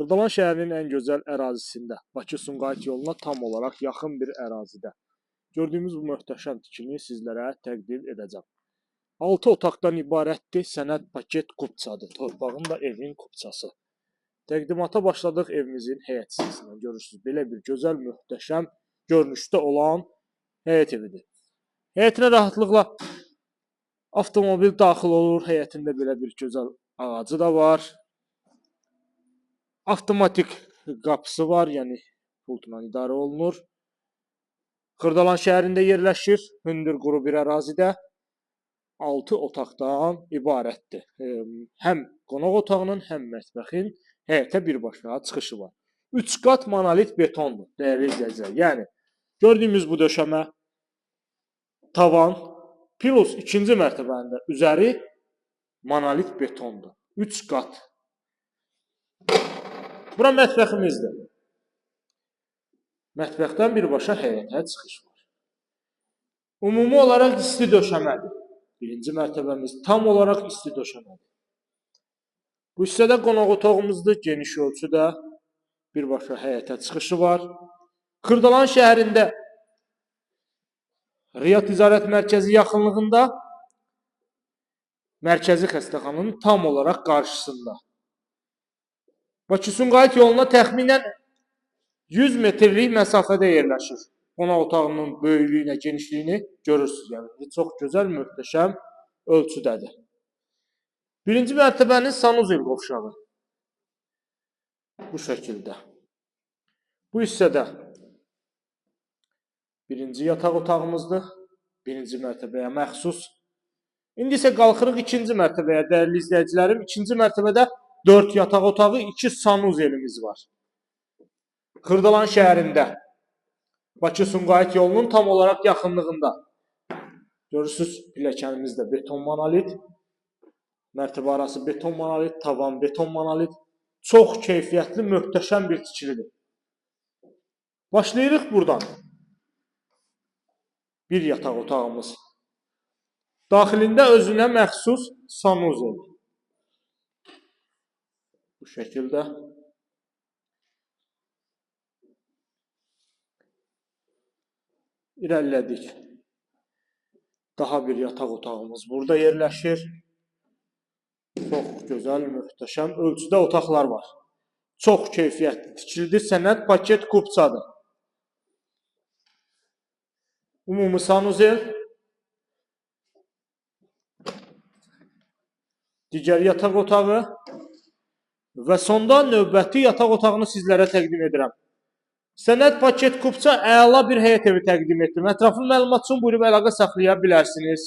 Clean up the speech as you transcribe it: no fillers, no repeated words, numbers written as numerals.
Xırdalan şəhərinin ən gözəl ərazisində, Bakı-Sumqayıt yoluna tam olaraq yaxın bir ərazidə gördüyümüz bu möhtəşəm tikilini sizlərə təqdim edəcəm. 6 otaqdan ibarətdir, sənəd paket kupçadır, torpağın da evin kupçası. Təqdimata başladıq evimizin həyət hissəsindən. Görürsünüz, belə bir gözəl, möhtəşəm görünüşdə olan həyət evidir. Həyətinə rahatlıqla avtomobil daxil olur, həyətində belə bir gözəl ağacı da var. Avtomatik qapısı var, yəni pultla idarə olunur. Xırdalan şəhərində yerləşir, hündür quru bir ərazidə 6 otaqdan ibarətdir. Həm qonaq otağının, həm mətbəxin həyətə birbaşa çıxışı var. 3 qat monolit betondur, dəyərli izləyicilər. Yəni, gördüyümüz bu döşəmə, tavan, plus ikinci mərtəbənin də üzəri monolit betondur. 3 qat. Bura mətbəximizdir. Mətbəxdən birbaşa həyətə çıxış var. Ümumi olaraq isti döşəmədir. Birinci mərtəbəmiz tam olaraq isti döşəmədir. Bu hissədə qonaq otağımızdır, geniş ölçüdə birbaşa həyətə çıxışı var. Xırdalan şəhərində Riyad Ticarət Mərkəzi yaxınlığında, mərkəzi xəstəxananın tam olaraq qarşısında. Bakı-Sumqayıt yoluna təxminən 100 metrlik məsafədə yerləşir. Qonaq otağının böyüklüyünə, genişliyini görürsünüz. Yəni, çox gözəl, möhtəşəm ölçüdədir. Birinci mərtəbənin sanuzel qovşağı. Bu şəkildə. Bu hissədə birinci yataq otağımızdır. Birinci mərtəbəyə məxsus. İndi isə qalxırıq ikinci mərtəbəyə, dəyərli izləyicilərim. İkinci mərtəbədə 4 yataq otağı, 2 sanuzelimiz var. Xırdalan şəhərində, Bakı-Sumqayıt yolunun tam olaraq yaxınlığında. Görürsünüz, pilləkənimizdə beton monolit, mərtəbə arası beton monolit, tavan beton monolit. Çox keyfiyyətli, möhtəşəm bir tikilidir. Başlayırıq buradan. Bir yataq otağımız. Daxilində özünə məxsus sanuzel. Bu şəkildə. İrəlilədik. Daha bir yataq otağımız burada yerləşir. Çox gözəl, möhtəşəm ölçüdə otaqlar var. Çox keyfiyyətli tikilidir. Sənəd paket kupçadır. Ümumi sanuzel. Digər yataq otağı. Və sonda növbəti yataq otağını sizlərə təqdim edirəm. Sənəd paket kupça əla bir həyət evi təqdim etdim. Ətraflı məlumat üçün buyurub əlaqə saxlaya bilərsiniz.